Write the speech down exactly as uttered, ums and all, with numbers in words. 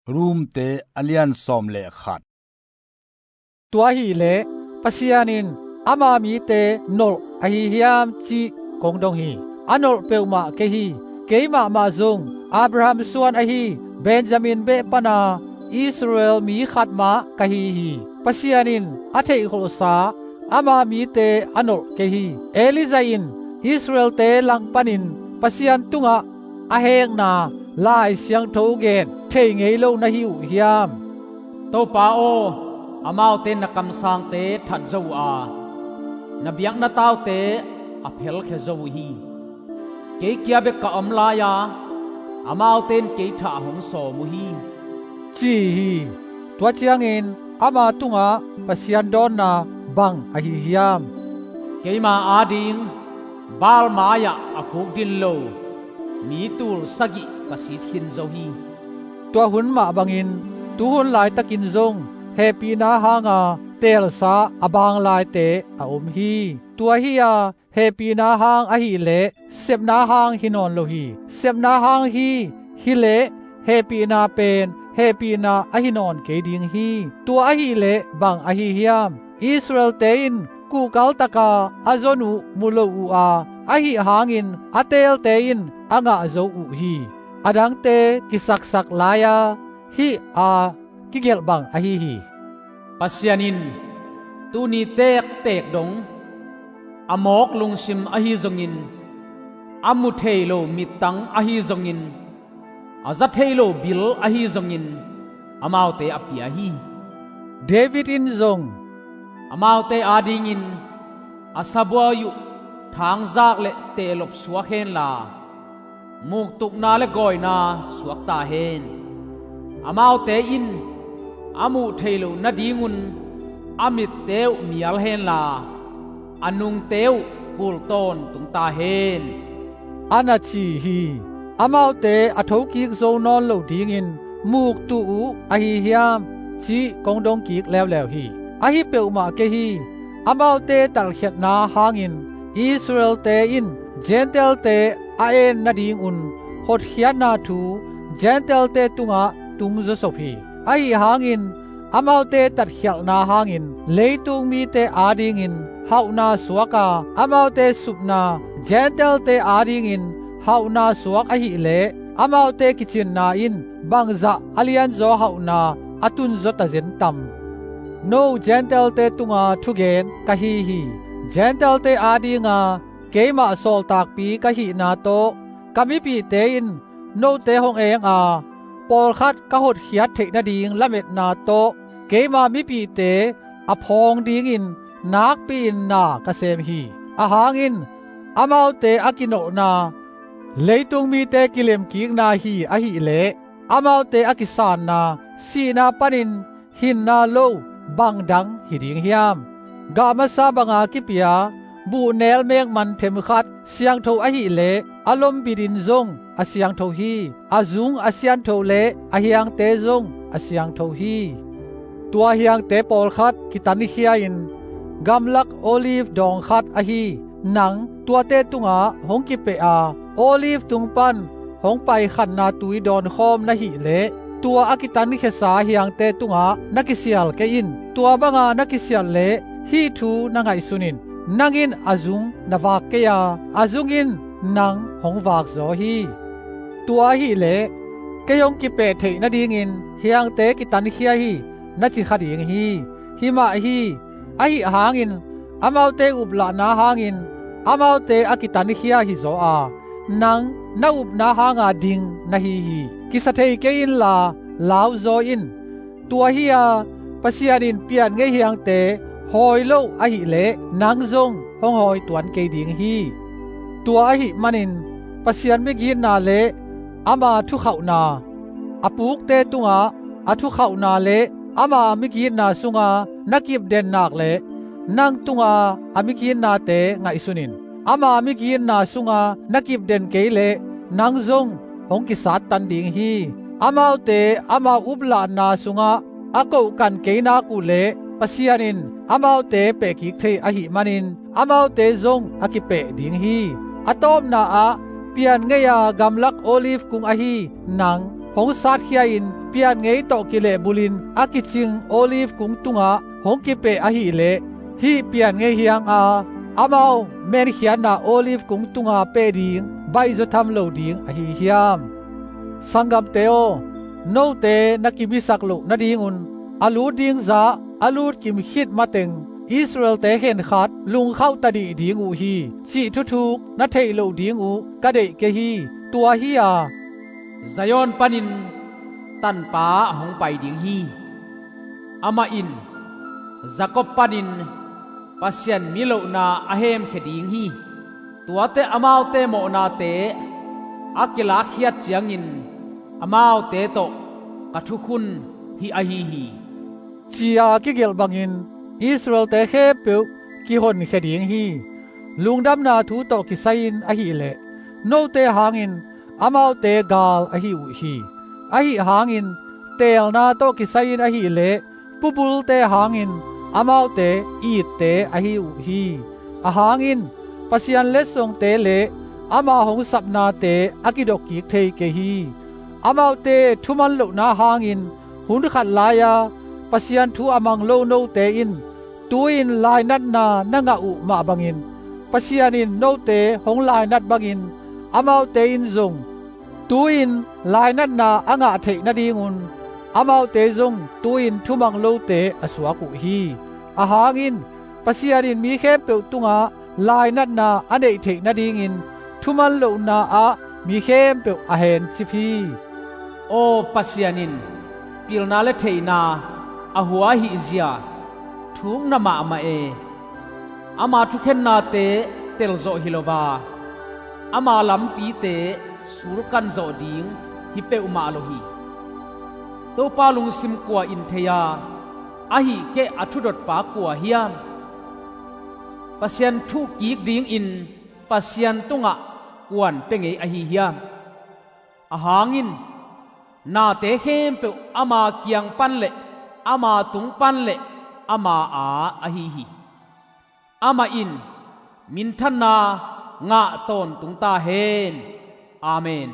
Romte a lian sawm le khat. Tua hileh Pasian in ama mite nolh ahi hiam cih kong dong hi. A nolh peuhmah kei hi. Kei mahmah zong Abraham suan ahi Benjamin beh pana Israel mi khat mah ka hi hi. Pasian in a theihkholhsa ama mite a nolh kei hi. Elijah in Israelte langpanin Pasian tungah a hekna Lai Siangtho gen thei ngei lo na hi uh hiam? Topa aw, amaute na kamsangte that zo uh a, na biakna taute a phelkhia zo uh hi. Kei kia bek ka om lai-a amaute in kei thah hong sawm uh hi, ci hi. Tua ciangin ama tungah Pasian dawnna bang ahi hiam? Keima ading Baal mai-ah a khukdin lo mi tul sagih ka sit khin zo hi. Tua hun mah bangin tuhun laitakin zong hehpihna hanga teelsa a baang laite a om hi. Tua hi-a hehpihna hang ahileh sepna hang hi nawn lo hi. Sepna hang hi hileh hehpihna pen hehpihna ahi nawn kei ding hi. Tua ahileh bang ahi hiam? Israelte in kuhkaltaka a zon uh mu lo uh a, ahi hangin a teelte in a ngah zo uh hi. A dangte kisaksak lai-a hih a kigelh bang ahi hi. Pasian in tuni tektek dong a mawk lungsim ahi zongin, a mu thei lo mittang ahi zongin, a za thei lo bil ahi zongin amaute a pia hi. David in zong, amaute adingin a sabuai uh thangzak le tehlop suak henla, muktukna le gawina suak ta hen. Amaute in a muh theih loh nadingun a mitte uh mial henla, a nungte uh kul tawntung ta hen, a na ci hi. Amaute a thokik zo nawn lo dingin muktuh uh ahi hiam cih kong dongkik leuleu hi. Ahi peuhmah kei hi. Amaute talkhiatna hangin Israelte in Gentile-te a en nadingun hotkhiatna thu Gentile-te tungah tung zawsop hi. Ahi hangin amaute tatkhialhna hangin leitung mite adingin hauhna suaka, amaute supna Gentile-te adingin hauhna suak ahileh amaute kicinna in bangzah a lianzaw hauhna a tunzaw tazen tam? No Gentile-te tunga thugen ka hi hi. Gentile-te adinga keimah sawltakpi ka hihna tawh ka mipihte in note hong enga, pawlkhat ka hotkhiat theih nading lametna tawh keima mipihte a phawng dingin nakpi-in na ka sem hi. Ahang in amaute a kinolhna leitung mite kilemkikna hi ahileh amaute a kisanna sihna panin hinna lo bangdang hi ding hiam? Gah masa banga kipia buhnel mekman themkhat siangtho ahileh a lombitin zong a siangtho hi. A zung a siantho le a hiangte zong a siangtho hi. Tua hiangte pawlkhat kitankhia-in gamlak olive dawng khat ahi nang tuate tungah hong kipeh a, olive tung pan hong pai khanna tui dawnkhawm na hih leh tua a kitankhiasa hiangte tungah na kisial kei in. Tua banga na kisiat leh hih thu na ngaihsun in: nang in a zung na vak kei a, a zung in nang hong vakzaw hi. Tua ahileh kei hong kipeh theih nadingin hiangte kitankhia hi, na ci kha ding hi. Hi mah hi. Ahi hangin amaute uplahna hangin amaute a kitankhia hizaw a, nang na upna hanga ding na hi hi. Kisa thei kei inla lauzaw in. Tua hi-a Pasian in pian ngei hiangte hawi lo ahileh nang zong hong hawi tuan kei ding hi. Tua ahih manin Pasian migitna le ama thukhauhna, a pukte tungah a thukhauhna le ama migitna sunga na kipden nak leh nang tunga a migitnate ngaihsun in. Ama migitna sunga na kipden kei leh nang zong hong kisattan ding hi. Amaute amau uplahna sungah a kohkan kei nak uh leh Pasian in amaute pehkik thei ahih manin amaute zong a kipeh ding hi. A tawpna ah pian ngei-a gamlak olive kung ahi nang hong satkhia-in pian ngei tawh kilehbulhin a kicing olive kung tungah hong kipeh ahileh hih pian ngei hiang a, amau menkhiatna olive kung tunga peh ding baihzaw tham lo ding ahi hiam? Sanggamte aw, note na kibisak loh nadingun a lut ding zah a lut kim khit mateng Israel-te khenkhat lungkhauh tadih ding uh hi, cih thuthuk na theih loh ding uh ka deih kei hi. Tua hi-a, Zion panin Tanpa a hong pai ding hi. Amah in Jakob panin Pasian mi lohna a hemkhia ding hi. Tuate amaute mawhnate a kilakkhiat ciangin amaute tawh ka thukhun hih ahi hi, ci-a kigelh bangin Israel-te khempeuh kihonkhia ding hi. Lungdamna thu tawh kisai-in ahileh note hangin amaute gal ahi uh hi. Ahi hangin teelna tawh kisai-in ahileh pubulte hangin amaute itte ahi uh hi. Ahang in Pasian letsongte le ama hong sapnate a kidokkik thei kei hi. Amaute thuman lohna hangin hun khat lai-a Pasian thu a mang lo note in tu-in lainatna na ngah uh mah bangin Pasian in note hong lainat bangin amaute in zong tu-in lainatna a ngah theih nadingun amaute zong tu-in thumang lote a suak uh hi. Ahang in Pasian in mi khempeuh tungah lainatna a neih theih nadingin thuman lohna ah mi khempeuh a hencip hi. Aw Pasian in pilna le theihna a hua ahihzia thukna mahmah e. Ama thukhennate telzawh hi lo a, ama lampite sulkan zawh ding hi peuhmah lo hi. Topa lungsim kua in thei a, ahih keh a thudotpa kua hiam? Pasian thuhkik dingin Pasian tungah kuan pia ngei ahi hiam? Ahang in nate khempeuh ama kiang pan le ama tung pan le ama aa ahi hi. Amah in minthanna ngah tawntung ta hen. Amen.